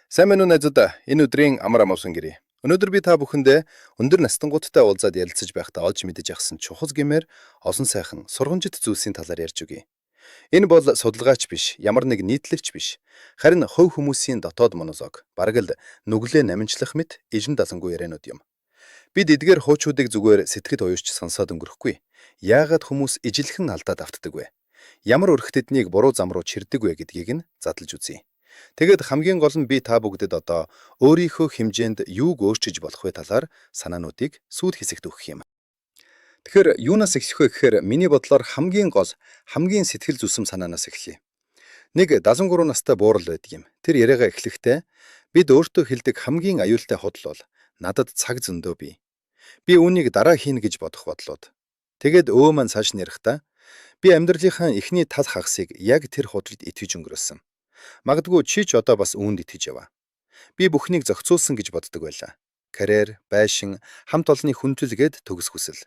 Сайн байна уу, найзуудаа? Энэ өдрийн амар амгалан гэрээ. Өнөөдөр би та бүхэндээ өндөр настангуудтай уулзаад ярилцаж байхдаа олж мэдэж авсан чухал гэмээр олон сайхан сургамжит зүйлсийн талаар ярьж өгье. Энэ бол судалгаач биш, ямар нэг нийтлэлч биш. Харин хувь хүмүүсийн дотоод монолог, бараг л нүглээ наманчлах мэт ижин далангүй ярианууд юм. Бид эдгээр хуучуудыг зүгээр сэтгэл уюуч сонсоод өнгөрөхгүй. Яагаад хүмүүс ижилхэн алдаад автдаг вэ? Ямар өрх тэднийг буруу зам руу чирдэг вэ гэдгийг нь задлаж үзье. Тэгээд хамгийн гол нь би та бүгдэд одоо өөрийнхөө хэмжээнд юуг өөрчилж болох вэ талаар санаануудыг сүйд хэсэгт өгөх юм. Тэгэхээр юунаас эхлэх вэ гэхээр миний бодлоор хамгийн гол, хамгийн сэтгэл зүсэм санаанаас эхлэе. Нэг 73 настай буурал байдаг юм. Тэр яриагаа эхлэхдээ бид өөртөө хэлдэг хамгийн аюултай худал бол надад цаг зөндөө бий. Би үүнийг дараа хийнэ гэж бодох бодлууд. Тэгээд өө маань цааш нь ярихдаа би амьдралынхаа эхний тал хагасыг яг тэр худалд итгэж өнгөрөөсөн. Магадгүй чи ч одоо бас үүнд итгэж яваа. Би бүхнийг зохицуулсан гэж боддог байлаа. Карьер, байшин, хамт олонны хүндлэл гээд төгс хүсэл.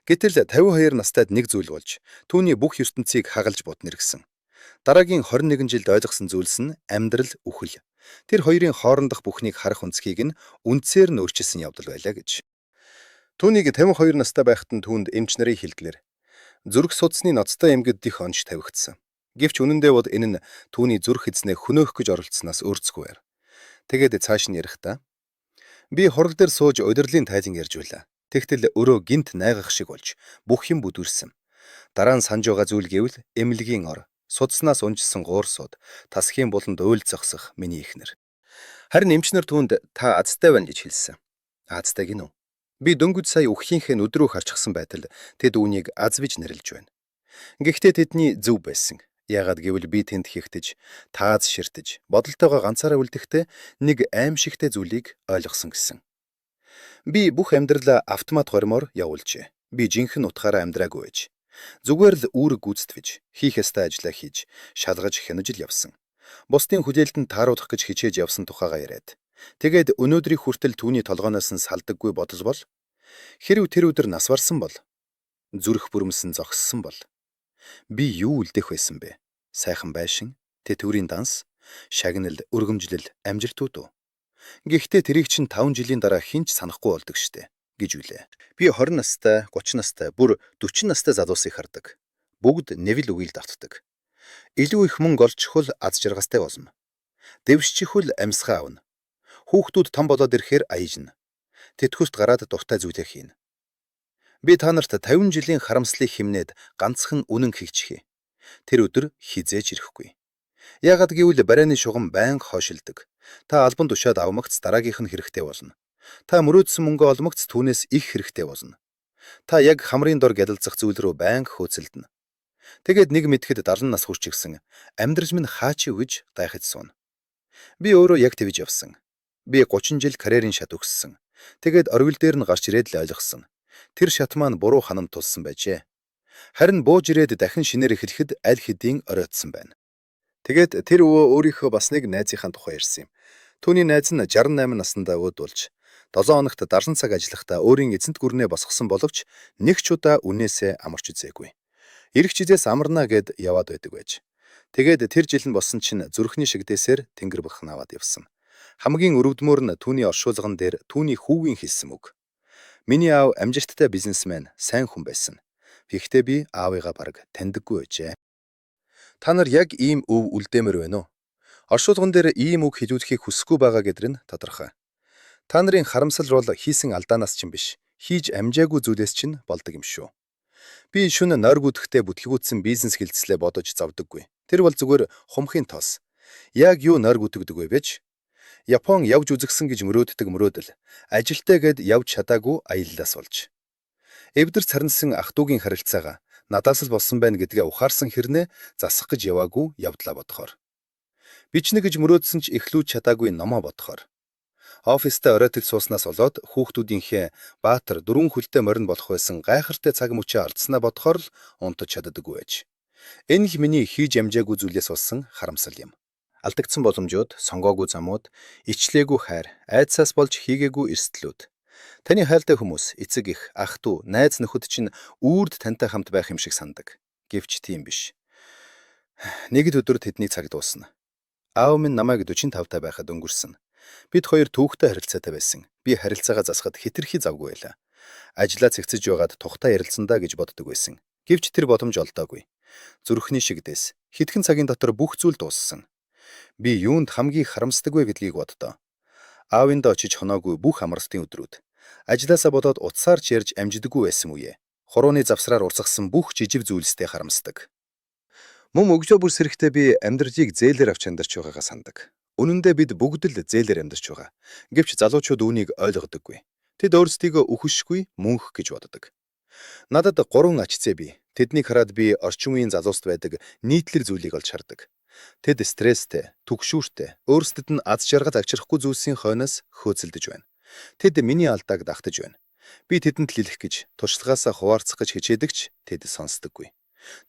Гэтэл 52 настайд нэг зүйл болж, түүний бүх ертөнцийг хагалж буднэргэсэн. Дараагийн 21 жилд ойлгосон зүйлс нь амьдрал, үхэл. Тэр хоёрын хоорондох бүхнийг харах өнцгийг нь үндсээр нь өөрчилсөн явдал байлаа гэж. Түүнийг 52 настай байхад нь түүнд эмч нарын хэлдгээр зүрх судасны ноцтой эмгэд дэх онж тавигдсан. Гэвч үнэндээ бол энэ нь түүний зүрх эзнээ хөнөөх гэж оролдсоноос өөрцгүй байр. Тэгээд цааш нь ярихдаа би хурал дээр сууж улирлын тайлан ярьж байлаа. Тэгтэл өрөө гэнэт найгах шиг болж бүх юм бүдүүрсэн. Дараа нь санаж байгаа зүйл гэвэл эмнэлгийн ор, судасанаас унжсан гуурсууд, тасхийн буланд уйл зогсох миний эхнэр. Харин эмч нар түүнд та азтай байна гэж хэлсэн. Азтай гэнэ үү? Би дөнгөж сая үхлийнхээ нүд рүү харчихсан байтал тэд үүнийг аз гэж нэрлэж байна. Гэхдээ тэдний зөв байсан. Яагаад гэвэл би тэнд хэхтэж, тааз ширтэж, бодолтойгоо ганцаараа үлдэхдээ нэг аймшигтай зүйлийг ойлгосон гэсэн. Би бүх амьдралаа автомат горимоор явуулжээ. Би жинхэнэ утгаараа амьдраагүй байж. Зүгээр л үүрэг гүйцэтгэж, хийх ёстой ажлаа хийж, шалгаж хянаж л явсан. Бусдын хүлээлтэнд тааруулах гэж хичээж явсан тухайгаа яриад. Тэгээд өнөөдрийг хүртэл түүний толгойноос нь салдаггүй бодол бол хэрэв тэр өдөр нас барсан бол, зүрх бүрэмсэн зогссон бол би юу үлдээх байсан бэ? Сайхан байшин, тэтгэврийн данс, шагнал, өргөмжлөл, амжилтууд уу? Гэхдээ тэрийг чинь 5 жилийн дараа хэн ч санахгүй болдог штэ гэж үлээ. Би 20 настай, 30 настай, бүр 40 настай залуусыг хардаг. Бүгд нэг л үгийг давтдаг. Илүү их мөнгө олчихвол аз жаргалтай болно. Дэвшчихвэл амьсгаа авна. Хүүхдүүд том болоод ирэхээр аялна. Тэтгэврт гараад дуртай зүйлээ хийнэ. Би та нарт 50 жилийн харамслыг хэмнээд ганцхан үнэн хэлчихье. Тэр өдөр хэзээ ч ирэхгүй. Яагаад гэвэл барианы шугам байнга хойшилдог. Та албан тушаад авмагц дараагийнх нь хэрэгтэй болно. Та мөрөөдсөн мөнгөө олмогц түүнээс их хэрэгтэй болно. Та яг хамрын дор гялалзах зүйл рүү байнга хөөцөлдөнө. Тэгээд нэг мэдэхэд 70 нас хүрчихсэн амьдрал минь хаачих гэж гайхаж сууна. Би өөрөө яг тэгж явсан. Би 30 жил карьерийн шат өгссөн. Тэгээд оргил дээр нь гарч ирээд л ойлгосон. Тэр шат маань буруу ханамд тулсан байжээ. Харин бууж ирээд дахин шинээр эхлэхэд аль хэдийн оройтсон байна. Тэгээд тэр өвөө өөрийнхөө бас нэг найзынхаа тухай ярьсан юм. Түүний найз нь 68 наснда өөд болж 7 хоногт 70 цаг ажиллахдаа өөрийн эзэнт гүрнээ босгосон боловч нэг ч удаа үнээсээ амарч үзээгүй. Ирэх жизээс амарна гээд яваад байдаг байж. Тэгээд тэр жил нь болсон чинь зүрхний шигдээсээр тэнгэр бурхан аваад явсан. Хамгийн өрөвдмөр нь түүний оршуулган дээр түүний хүүгийн хэлсэн үг. Миний аав амжилттай бизнесмен, сайн хүн байсан. Гэхдээ би аавыгаа бараг таньдаггүй байжээ. Та нар яг ийм өв үлдээмээр байна уу? Оршуулган дээр ийм үг хэлүүлэхийг хүсэхгүй байгаа гэдэг нь тодорхой. Та нарын харамсал бол хийсэн алдаанаас чинь биш, хийж амжаагүй зүйлээс чинь болдог юм шүү. Би шөнө нойргүйдэхдээ бүтлгүүцсэн бизнес хэлтслээ бодож зовдоггүй. Тэр бол зүгээр хумхын тоос. Яг юу нойргүйтгэдэг вэ бэ? Япон явж үзгэсэн гэж мөрөөддөг мөрөөдөл. Ажилтай гээд явж чадаагүй аяллаас болж. Эвдэрч сарнсан ах дүүгийн харилцаагаа надаас л болсон байна гэдгээ ухаарсан хэрнээ засах гэж яваагүй явдлаа бодохоор. Бичнэ гэж мөрөөдсөн ч эхлүүлж чадаагүй номоо бодохоор. Оффистаа оройтол сууснаас болоод хүүхдүүдийнхээ баатар дөрвөн хөлтэй морин болох байсан гайхалтай цаг мөчөө алдсанаа бодохоор л унтаж чаддаггүй байж. Энэ л миний хийж амжаагүй зүйлээс болсон харамсал юм. Алдагдсан боломжууд, сонгоогүй замууд, ичлээгүй хайр, айдсаас болж хийгээгүй эрсдлүүд. Таны хайлтай хүмүүс, эцэг эх, ах дүү, найз нөхөд чинь үүрд тантай хамт байх юм шиг сандаг. Гэвч тийм биш. Нэг л өдөр тэдний цаг дуусна. Аав минь намайг 45 таа байхад өнгөрсөн. Бид хоёр түүхтэй харилцаатай байсан. Би харилцаагаа засахад хэтэрхий завгүй байлаа. Ажлаа цэгцэж байгаад тухтай ярилцсан даа гэж боддог байсан. Гэвч тэр боломж олдоогүй. Зүрхний шигдээс хэдхэн цагийн дотор бүх зүйл дууссан. Би юунд хамгийн харамсдаг вэ гэдгийг боддоо. Аавынд очиж хоноогүй бүх амралтын өдрүүд. Ажлаасаа болоод утсаар ч ярьж амждаггүй байсан үе. Хурууны завсраар урсгасан бүх жижиг зүйлстэй харамсдаг. Мөн өглөө бүр сэрэхдээ би амьдралыг зээлээр авч амьдарч байгаагаа санадаг. Үнэн дээр бид бүгд л зээлээр амьдарч байгаа. Гэвч залуучууд үүнийг ойлгодоггүй. Тэд өөрсдийгөө үхшгүй мөнх гэж боддог. Надад гурван ач зээ бий. Тэднийг хараад би орчин үеийн залууст байдаг нийтлэг зүйлийг олж хардаг. Тэд стресстэй, түгшүүртэй, өөрсдөд нь аз жаргал авчрахгүй зүйлсийн хойноос хөөцөлдөж байна. Тэд миний алдааг дагтаж байна. Би тэдэнд хэлэх гэж, туршлагаасаа хуваалцах гэж хичээдэг ч тэд сонсдоггүй.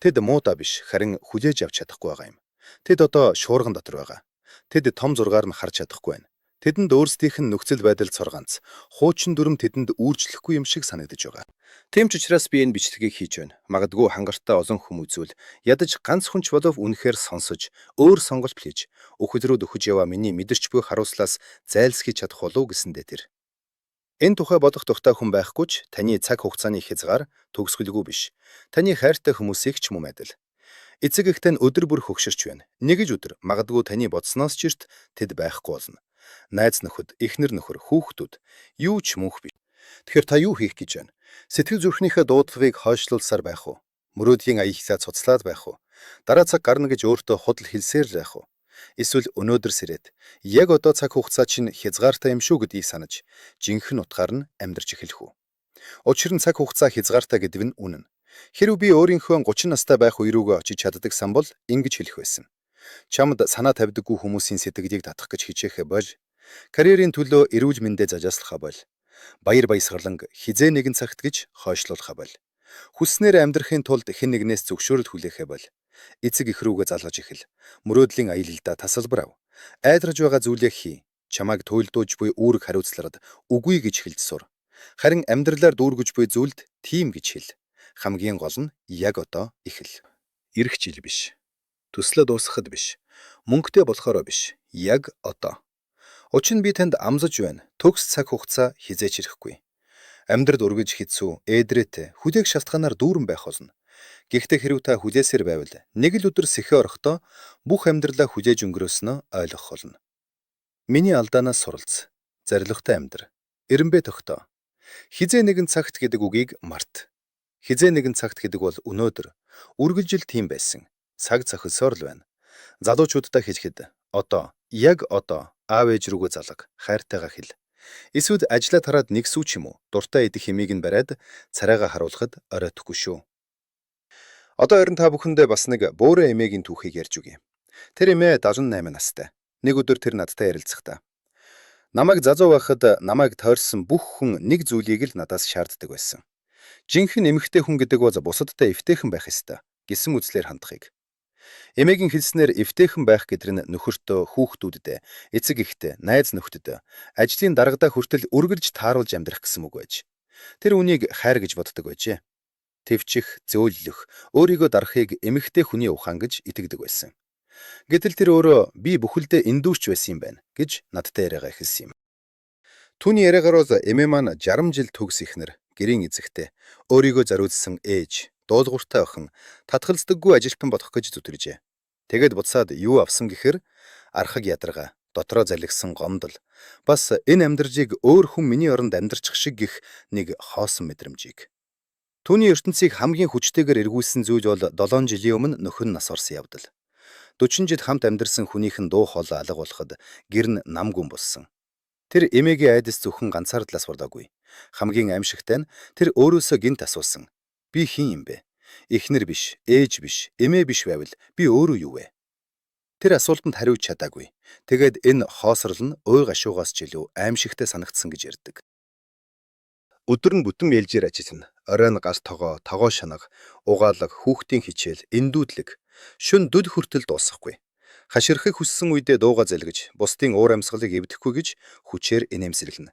Тэд муудаа биш, харин хүлээж авч чадахгүй байгаа юм. Тэд одоо шуурган дотор байгаа. Тэд том зургаар нь харж чадахгүй байна. Тэдэнд өөрсдийнх нь нөхцөл байдал цор ганц. Хуучин дүрэм тэдэнд үйлчлэхгүй юм шиг санагдаж байгаа. Тийм ч учраас би энэ бичлэгийг хийж байна. Магадгүй хангалттай олон хүм үзвэл ядаж ганц хүн ч болов үнэхээр сонсож, өөр сонголт хийж, үхэл рүү дөхөж яваа миний мэдэрч буй харуулслаас зайлсхийж чадах болов гэсэндээ тэр. Энэ тухай бодох дуртай хүн байхгүй ч таны цаг хугацааны хязгаар төгсгөлгүй биш. Таны хайртай хүмүүсийг ч мөн адил. Эцэг эхтэй нь өдөр бүр хөгшөрч байна. Нэг ж өдөр магадгүй таны бодсоноос ч эрт тэд байхгүй болно. Найз нөхөд, эхнэр нөхөр, хүүхдүүд юу ч мөнх биш. Тэгэхээр та юу хийх гэж байна? Сэтгэл зүрхнийхээ дуудлагыг хойшлуулсаар байх уу? Мөрөөдлийн аяллаа цуцлаад байх уу? Дараа цаг гарна гэж өөртөө худал хэлсээр л байх уу? Эсвэл өнөөдөр сэрээд яг одоо цаг хугацаа чинь хязгаартай юм шүү гэдгийг санаж жинхэнэ утгаар нь амьдарч эхлэх үү? Учир нь цаг хугацаа хязгаартай гэдэг нь үнэн. Хэрэв би өөрийнхөө 30 настай байх үе рүүгээ очиж чаддаг сан бол ингэж хэлэх байсан. Чамд санаа тавьдаггүй хүмүүсийн сэтгэлийг татах гэж хичээхээ боль. Карьерийн төлөө эрүүл мэндээ зажааслахаа боль. Баяр баясгаланг хэзээ нэгэн цагт гэж хойшлуулахаа боль. Хүссэнээр амьдрахын тулд хэн нэгнээс зөвшөөрөл хүлээхээ боль. Эцэг эх рүүгээ залгаж эхэл. Мөрөөдлийн аялалдаа тасалбар ав. Айдраж байгаа зүйлээ хий. Чамайг туйлдуулж буй үүрэг хариуцлагад үгүй гэж хэлж сур. Харин амьдралаар дүүргэж буй зүйлд тийм гэж хэл. Хамгийн гол нь яг одоо эхэл. Ирэх жил биш. Төслөө дуусгахад биш. Мөнгөтэй болохоороо биш. Яг одоо. Учир нь би танд амлаж байна. Төгс цаг хугацаа хэзээ ч ирэхгүй. Амьдрал үргэлж хэцүү, ээдрээтэй, хүлээх шалтгаанаар дүүрэн байх болно. Гэхдээ хэрэв та хүлээсээр байвал нэг л өдөр сэхээ орохдоо бүх амьдралаа хүлээж өнгөрөөснөө ойлгох болно. Миний алдаанаас суралц. Зорилготой амьдр. Эренбэ тогтоо. Хэзээ нэгэн цагт гэдэг үгийг март. Хэзээ нэгэн цагт гэдэг бол өнөөдөр. Үргэлжил тийм байсан. Цаг зохилсоор л байна. Залуучууддаа хэлэхэд одоо, яг одоо аав ээж рүүгээ залга, хайртайгаа хэл. Эсвэл ажлаа тараад нэг сүү ч юм уу, дуртай идэх хэмийг нь бариад царайгаа харуулахад оройтхгүй шүү. Одоо харин та бүхэндээ бас нэг буурай эмээгийн түүхийг ярьж өгье. Тэр эмээ 78 настай. Нэг өдөр тэр надтай ярилцахдаа намайг залуу байхад намайг тойрсон бүх хүн нэг зүйлийг л надаас шаарддаг байсан. Жинхэнэ эмэгтэй хүн гэдэг бол бусадтай эвтэйхэн байх ёстой гэсэн үзлээр хандахыг. Эмээгийн хэлснээр эвтэйхэн байх гэдэг нь нөхөртөө, хүүхдүүддээ, эцэг эхтэй, найз нөхдөд, ажлын даргадаа хүртэл үргэлж тааруулж амьдрах гэсэн үг байж. Тэр үүнийг хайр гэж боддог байжээ. Тэвчих, зөөллөх, өөрийгөө дарахыг эмэгтэй хүний ухаан гэж итгэдэг байсан. Гэтэл тэр өөрөө би бүхэлдээ эндүүрч байсан юм байна гэж надтай яриагаа эхэлсэн юм. Түүний яриагаар бол эмээ маань 60 жил төгс эхнэр, гэрийн эзэгтэй, өөрийгөө зориулсан ээж, дуулууртай охин, татгалздаггүй ажилтан болох гэж зүтгэжээ. Тэгээд буцаад юу авсан гэхээр архаг ядаргаа, дотроо залгисан гомдол, бас энэ амьдралыг өөр хүн миний оронд амьдарчих шиг гэх нэг хоосон мэдрэмжийг. Түүний ертөнцийг хамгийн хүчтэйгээр эргүүлсэн зүйл бол 7 жилийн өмнө нөхөр нь нас барсан явдал. 40 жил хамт амьдарсан хүнийх нь дуу хоолой алга болоход гэр нь нам гүн болсон. Тэр эмээгийн айдас зөвхөн ганцаардлаас болоогүй. Хамгийн аимшигтай нь тэр өөрөөсөө гэнэт асуусан. Би хэн юм бэ? Эхнэр биш, ээж биш, эмээ биш байвал би өөрөө юу вэ? Тэр асуултанд хариуж чадаагүй. Тэгээд энэ хоосрол нь уй гашуугаас ч илүү аимшигтай санагдсан гэж ярьдаг. Өдөр нь бүтэн ээлжээр ажиллана. Оройн гар тогоо, тогоо шанага, угаалга, хүүхдийн хичээл, эндүүдлэг. Шөнө дүл хүртэл дуусахгүй. Хаширхыг хүссэн үедээ дуугаа залгиж, бусдын уур амьсгалыг эвдэхгүй гэж хүчээр инээмсэглэнэ.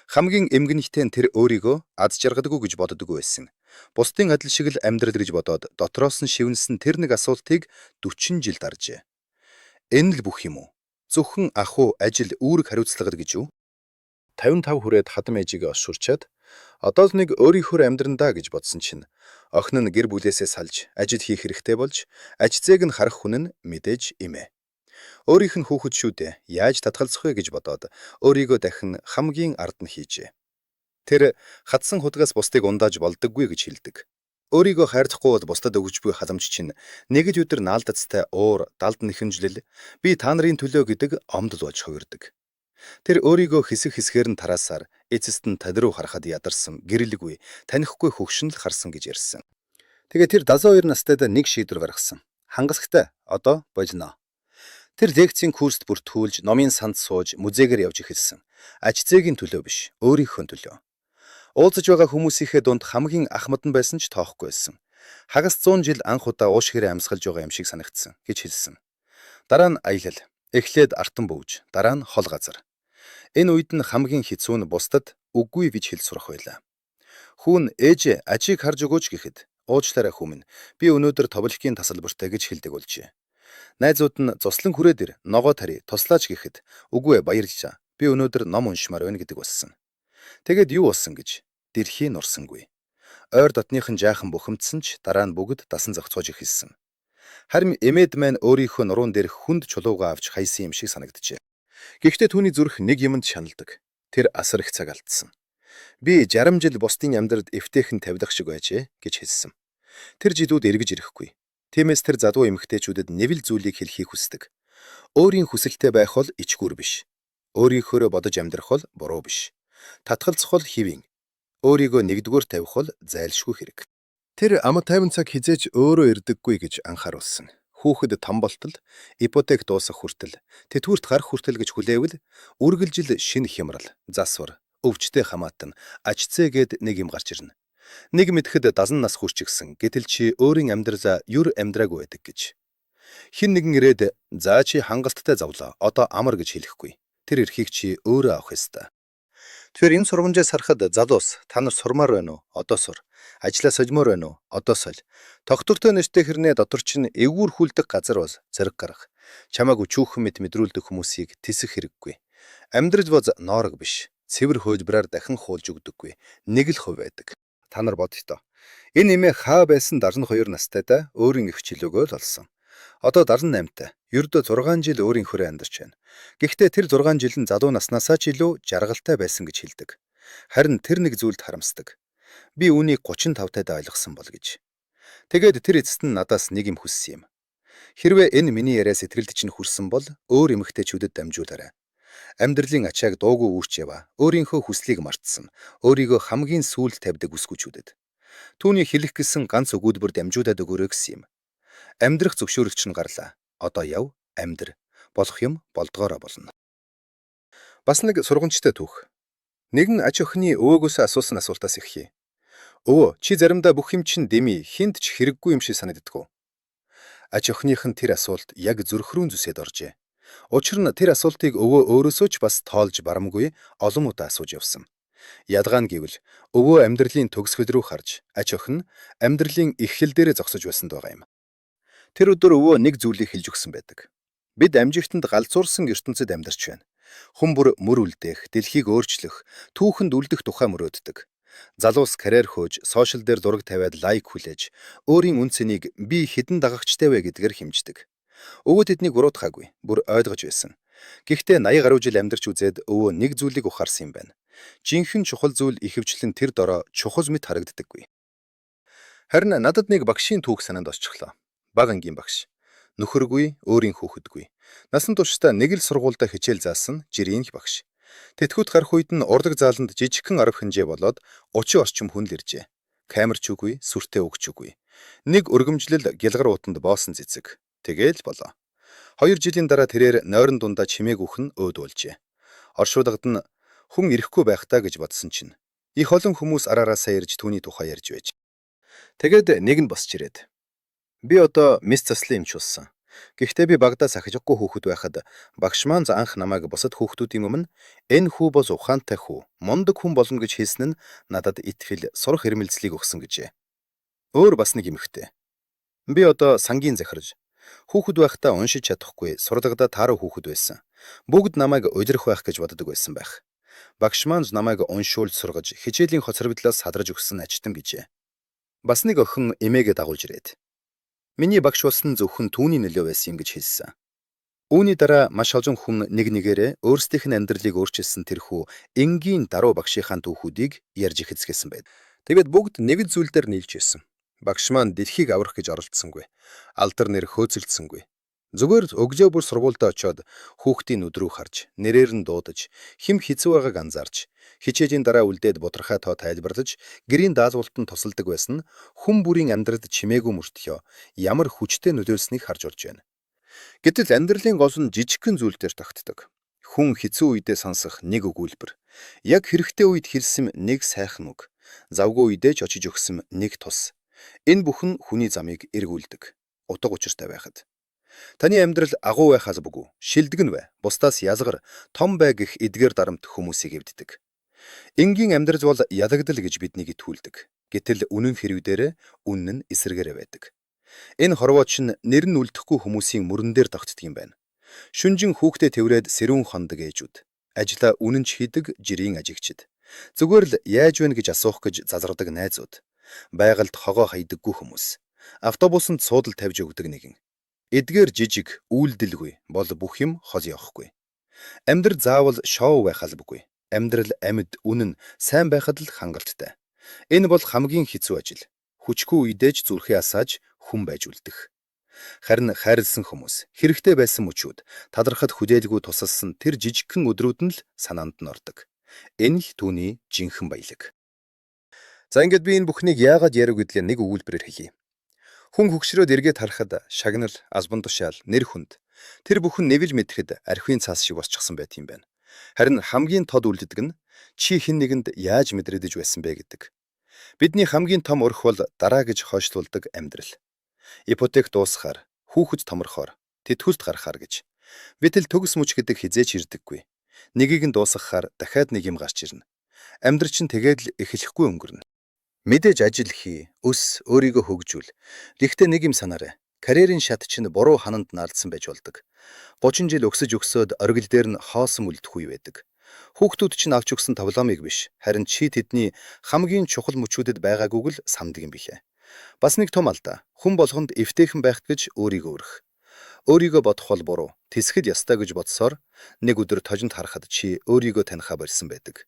Хамгийн эмгэнэгтэй нь тэр өөрийгөө аз жаргадаггүй гэж боддоггүй байсан. Бусдын адил шиг л амьдрал гэж бодоод дотроос нь шивнэсэн тэр нэг асуултыг 40 жил даржээ. Энэ л бүх юм уу? Зөвхөн ах уу, ажил, үүрэг хариуцлага гэж үү? 55 хүрээд хадам ээжигээ олшуурчаад одоо л нэг өөрийнхөө амьдран даа гэж бодсон чинь охин нь гэр бүлээсээ салж ажил хийх хэрэгтэй болж аж зээг нь харах хүн нь мэдээж эмээ. Өөрийнх нь хүүхэд шүү дээ. Яаж татгалзах вэ гэж бодоод өөрийгөө дахин хамгийн ард нь хийжээ. Тэр хатсан худгаас бусдыг ундааж болдоггүй гэж хэлдэг. Өөрийгөө хайрлахгүй бол бусдад өгч буй халамж чинь нэг л өдөр наалдацтай уур, далд нэхэмжлэл би та нарын төлөө гэдэг омдол болж хувирдаг. Тэр өөрийгөө хэсэг хэсгээр нь тараасаар эцэст нь тад руу харахад ядарсан, гэрэлгүй, танихгүй хөгшин л харсан гэж ярьсан. Тэгээ тэр 72 настайд нэг шийдвэр гаргасан. Хангасагтай одоо болно. Тэр лекцийн курст бүртгүүлж, номын санд сууж, музейгээр явж эхэлсэн. Аж зээгийн төлөө биш, өөрийнхөө төлөө. Уулзаж байгаа хүмүүсийнхээ дунд хамгийн ахмад нь байсан ч тоохгүй байсан. Хагас 100 жил анх удаа уушгирээ амьсгалж байгаа юм шиг санагдсан гэж хэлсэн. Дараа нь аялал. Эхлээд артан бөвж, дараа нь хол газар. Энэ үед нь хамгийн хэцүү нь бусдад үгүй гэж хэлж сурах байлаа. Хүүн ээжээ ажийг харж өгөөч гэхэд уучлаарай хүү минь би өнөөдөр товлкийн тасалбартай гэж хэлдэг болжээ. Найзууд нь зуслан хүрээд ир ногоо тари туслаач гэхэд үгүй ээ баярлалаа. Би өнөөдөр ном уншмаар байна гэдэг болсон. Тэгээд юу болсон гэж дэлхий нурсангүй. Ойр дотныхон жаахан бухимдсан ч дараа нь бүгд дасан зохицгож эхэлсэн. Харин эмээд маань өөрийнхөө нуруунд дээрх хүнд чулуугаа авч хаясан юм шиг санагджээ. Гэхдээ түүний зүрх нэг юмд шаналдаг. Тэр асар их цаг алдсан. Би 60 жил бусдын амьдралд эвтэйхэн тавилах шиг байжээ гэж хэлсэн. Тэр жилүүд эргэж ирэхгүй. Тиймээс тэр залуу эмэгтэйчүүдэд нэг л зүйлийг хэлэхийг хүсдэг. Өөрийн хүсэлтэй байх бол ичгүүр биш. Өөрийнхөөрөө бодож амьдрах бол буруу биш. Татгалзах бол хэвийн. Өөрийгөө нэгдүгээр тавих бол зайлшгүй хэрэг. Тэр ам тайван цаг хэзээ ч өөрөө ирдэггүй гэж анхааруулсан. Хүүхэд том болтол, ипотек дуусах хүртэл, тэтгэврт гарах хүртэл гэж хүлээвэл үргэлжил шинэ хямрал, засвар, өвчтэй хамаатан, аж зээ гээд нэг юм гарч ирнэ. Нэг мэдэхэд 70 нас хүрчихсэн. Гэтэл чи өөрийн амьдралаа юр амьдраагүй байдаг гэж. Хэн нэгэн ирээд за чи хангалттай зовлоо. Одоо амар гэж хэлэхгүй. Тэр эрхийг чи өөрөө авах ёстой. Тэгэхээр энэ сургамжаас харахад залуус та нар сурмаар байна уу? Одоо сур. Ажлаа сольмоор байна уу? Одоо соль. Тогтвортой нэртэй хэрнээ дотор чинь эвгүүр хүлдэх газар бол зэрэг гарга. Чамайг өчүүхэн мэт мэдрүүлдэг хүмүүсийг тэсэх хэрэггүй. Амьдрал боз ноорог биш. Цэвэр хөлбраар дахин хуулж өгдөггүй. Нэг л хувь байдаг. Та нар бодъё. Энэ эмээ хаа байсан 72 настайдаа өөрийн эх чөлөөгөө л олсон. Одоо 78-тай. Ердөө 6 жил өөрийн хөрөө амьдарч байна. Гэхдээ тэр 6 жил нь залуу наснаасаа ч илүү жаргалтай байсан гэж хэлдэг. Харин тэр нэг зүйлд харамсдаг. Би үүнийг 35 тайдаа ойлгосон бол гэж. Тэгээд тэр эцэст нь надаас нэг юм хүссэн юм. Хэрвээ энэ миний яриа сэтгэлд чинь хүрсэн бол өөр эмэгтэйчүүдэд дамжуулаарай. Амьдралын ачааг дуугүй үүрч яваа. Өөрийнхөө хүслийг мартсан. Өөрийгөө хамгийн сүүлд тавьдаг бүсгүйчүүдэд. Түүний хэлэх гэсэн ганц өгүүлбэр дамжуулаад өгөөрэй гэсэн юм. Амьдрах зөвшөөрөл чинь гарлаа. Одоо яв, амьдр. Болох юм болдгоороо болно. Бас нэг сургамжтай түүх. Нэгэн аж охины өвөөгөөсөө асуусан асуултаас эхэлье. Өвөө, чи заримдаа бүх юм чинь дэмий, хэнд ч хэрэггүй юм шиг санагддаг уу? Аж охиных нь тэр асуулт яг зүрх рүү зүсээд оржээ. Учир нь тэр асуултыг өвөө өөрөөсөө ч бас тоолж барамгүй олон удаа асууж явсан. Ялгаа нь гэвэл өвөө амьдралын төгсгөл рүү харж, аж охин амьдралын эхлэл дээрээ зогсож байсанд байгаа юм. Тэр өдөр өвөө нэг зүйлийг хэлж өгсөн байдаг. Бид амжигтанд галзуурсан ертөнцид амьдарч байна. Хүн бүр мөр үлдээх, дэлхийг өөрчлөх, түүхэнд үлдэх тухай мөрөөддөг. Залуус карьер хөөж, social дээр зураг тавиад like хүлээж, өөрийн үнэ цэнийг би хэдэн дагагчтай вэ гэдгээр хэмждэг. Өвөө тэднийг буруутгаагүй, бүр ойлгож байсан. Гэхдээ 80 гаруй жил амьдарч үзээд өвөө нэг зүйлийг ухаарсан юм байна. Жинхэнэ чухал зүйл ихэвчлэн тэр дороо чухал мэт харагддаггүй. Харин надад нэг багшийн түүх санаанд орчихлоо. Бага ангийн багш. Нөхөргүй, өөрийн хүүхэдгүй. Насан туршдаа нэг л сургуульдаа хичээл заасан жирийн их багш. Тэтгэврт гарах үед нь урлаг зааланд жижигхэн арав хинжээ болоод 30 орчим хүн л иржээ. Камер ч үгүй, сүртэй үг ч үгүй. Нэг өргөмжлөл гялгар уутанд боосон цэцэг. Тэгээл болоо. 2 жилийн дараа тэрээр нойрон дундаа чимээгүйх нь өөд болжээ. Оршуулагд нь хүн ирэхгүй байх даа гэж бодсон чинь их олон хүмүүс араараасаа ирж түүний тухай ярьж байж. Тэгээд нэг нь босч ирээд би одоо мэс заслын эмч болсон. Гэхдээ би багадаа сахижгүй хүүхэд байхад багш маань анх намайг бусад хүүхдүүдийн өмнө энэ хүү бол ухаантай хүү, мундаг хүн болно гэж хэлсэн нь надад итгэл, сурах эрмэлзлийг өгсөн гэжээ. Өөр бас нэг эмэгтэй. Би одоо сангийн захирал. Хүүхэд байхдаа уншиж чадахгүй, сурлагадаа тааруу хүүхэд байсан. Бүгд намайг улирах байх гэж боддог байсан байх. Багш маань намайг уншуулж сургаж, хичээлийн хоцрогдлоос садарж өгсөн аҷтан гэжээ. Бас нэг охин эмээгээ дагуулж ирээд, "Миний багш болсон зөвхөн түүний нөлөө байсан юм" гэж хэлсэн. Үүний дараа маш олон хүн нэг нэгээрээ өөрсдийнх нь амьдралыг өөрчилсөн тэрхүү энгийн даруй багшийнхаа түүхүүдийг ярьж ихэцгээсэн байд. Тэгээд бүгд нэг л зүйл дээр нийлж байсан. Багш маань дэлхийг аврах гэж оролдсонгүй. Алдар нэр хөөцөлдсөнгүй. Зүгээр л өглөө бүр сургуульдаа очиод хүүхдийн нүд рүү харж, нэрээр нь дуудаж, хэм хэцүү байгааг анзаарч, хичээлийн дараа үлдээд бутархай тоо тайлбарлаж, гэрийн даалгаварт нь тусалдаг байсан нь хүн бүрийн амьдралд чимээгүй мөртлөө ямар хүчтэй нөлөөлснийг харж болж байна. Гэтэл амьдралын гол нь жижигхэн зүйл дээр тогтдог. Хүн хэцүү үедээ сонсох нэг өгүүлбэр, яг хэрэгтэй үед хэлсэн нэг сайхан үг, завгүй үедээ ч очиж өгсөн нэг тус. Энэ бүхэн хүний замыг эргүүлдэг. Утга учиртай байхад. Таны амьдрал агуу байх албагүй, шилдэг нь бай, бусдаас язгар, том бай гэх эдгээр дарамт хүмүүсийг эвддэг. Энгийн амьдрал бол ялагдал гэж биднийг итгүүлдэг. Гэтэл үнэн хэрэг дээрээ үнэн нь эсрэгээрээ байдаг. Энэ хорвоо чинь нэр нь үлдэхгүй хүмүүсийн мөрөн дээр тогтдог юм байна. Шүнжин хүүхдээ тэврээд сэрүүн хондог ээжүүд. Ажлаа үнэнч хийдэг жирийн ажигчид. Зүгээр л яаж вэ гэж асуух гэж зазардаг найзууд. Байгальд хогоо хаядаггүй хүмүүс. Автобусанд суудал тавьж өгдөг нэгэн. Эдгээр жижиг үйлдэлгүй бол бүх юм хол явахгүй. Амьдрал заавал шоу байх албагүй. Амьдрал амьд, үнэн, сайн байхад л хангалттай. Энэ бол хамгийн хэцүү ажил. Хүчгүй үедээ ч зүрхээ асааж хүн байж үлдэх. Харин хайрлсан хүмүүс, хэрэгтэй байсан мөчүүд, талархад хүлээлгүй тусалсан тэр жижигхэн өдрүүд нь л санаанд нь ордог. Энэ л түүний жинхэнэ баялаг. За, ингээд би энэ бүхнийг яагаад ярив гэдлээ нэг өгүүлбэрээр хэлье. Хүн хөгшрөөд эргээд харахад шагнал, албан тушаал, нэр хүнд тэр бүхэн нэвэж мэдэхэд архины цаас шиг босчихсон байт юм байна. Харин хамгийн тод үлддэг нь чи хэн нэгэнд яаж мэдрэгдэж байсан бэ гэдэг. Бидний хамгийн том өрх бол дараа гэж хойшлуулдаг амьдрал. Ипотек дуусахаар, хүүхэд томорхоор, тэтгэврт гарахаар гэж. Гэтэл төгс мөч гэдэг хэзээ ч ирдэггүй. Нэгийг нь дуусгахаар дахиад нэг юм гарч ирнэ. Амьдрал чинь тэгээд л эхлэхгүй өнгөрнө. Мэдээж ажил хий, өс, өөрийгөө хөгжүүл. Гэхдээ нэг юм санаарай. Карьерийн шат чинь буруу хананд наалдсан байж болдог. 30 жил өксөж өксөөд оргил дээр нь хоосон үлдэх үе байдаг. Хүүхдүүд чинь авч өгсөн тоглоомыг биш, харин чи тэдний хамгийн чухал мөчүүдэд байгаагүйг л санадаг юм билээ. Бас нэг том алдаа. Хүн болгонд эвтэйхэн байх гэж өөрийгөө өрөх. Өөрийгөө бодох бол буруу. Тэсэхэд ёстой гэж бодсоор нэг өдөр тожинд харахад чи өөрийгөө танихаа больсон байдаг.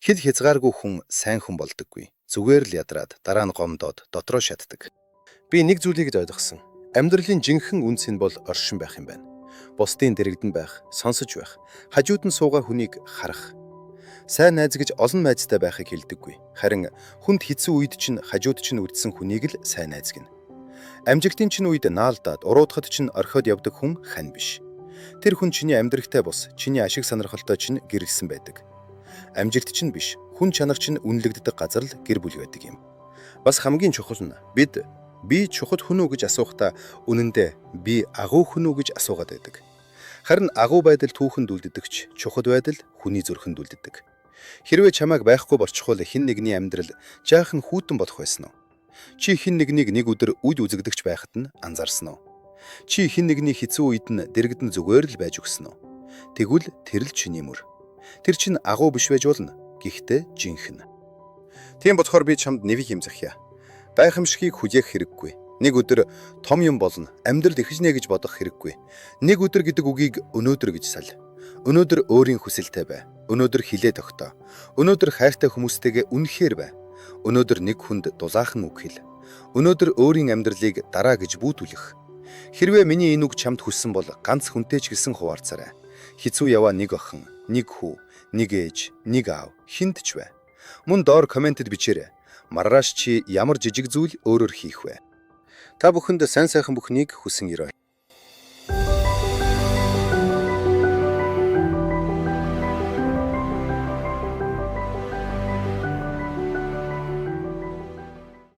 Хил хязгааргүй хүн сайн хүн болдоггүй. Зүгээр л ядраад, дараа нь гомдоод дотроо шатдаг. Би нэг зүйлийг л ойлгосон. Амьдралын жинхэнэ үнэ цэн бол оршин байх юм байна. Бусдын дэргэдэн байх, сонсож байх, хажууд нь суугаа хүнийг харах. Сайн найз гэж олон найзтай байхыг хэлдэггүй. Харин хүнд хэцүү үед чинь хажууд чинь үлдсэн хүнийг л сайн найз гэнэ. Амжилтын чинь үед наалдаад уруудахад чинь орхиод явдаг хүн хань биш. Тэр хүн чиний амьдралтай бус, чиний ашиг сонирхолтой чинь гэрлэсэн байдаг. Амжилт чинь биш, хүн чанар чинь үнэлэгддэг газар л гэр бүл байдаг юм. Бас хамгийн чухал нь бид би чухал хүн үү гэж асуухтаа үнэндээ би агуу хүн үү гэж асуугаад байдаг. Харин агуу байдал түүхэнд үлддэг ч чухал байдал хүний зүрхэнд үлддэг. Хэрвээ чамайг байхгүй болчихвол хэн нэгний амьдрал жаахан хүйтэн болох байсан уу? Чи хэн нэгнийг нэг өдөр үд үзэгдэгч байхад нь анзаарсан уу? Чи хэн нэгний хэцүү үед нь дэргэдэн зүгээр л байж өгсөн үү? Тэгвэл тэр л чиний мөр. Тэр чинь агуу биш байж болно. Гэхдээ жинхэнэ. Тийм болохоор би чамд нэг юм захъя. Гайхамшигыг хүлээх хэрэггүй. Нэг өдөр том юм болно. Амьдрал эхэлнэ гэж бодох хэрэггүй. Нэг өдөр гэдэг үгийг өнөөдөр гэж саль. Өнөөдөр өөрийн хүсэлтэй бай. Өнөөдөр хилээ тогтоо. Өнөөдөр хайртай хүмүүстэйгээ үнэхээр бай. Өнөөдөр нэг хүнд дулаахан үг хэл. Өнөөдөр өөрийн амьдралыг дараа гэж бүү түлэх. Хэрвээ миний энэ үг чамд хүрсэн бол ганц хүнтэй ч гэсэн хуваалцаарай. Хэцүү яваа нэг охин, нэг хүү, нэг ээж, нэг аав хэнд ч бай. Мөн доор comment эд бичээрэй. Маргааш чи ямар жижиг зүйл өөрөөр хийх вэ? Та бүхэнд сайн сайхан бүхнийг хүсэн ерөөе.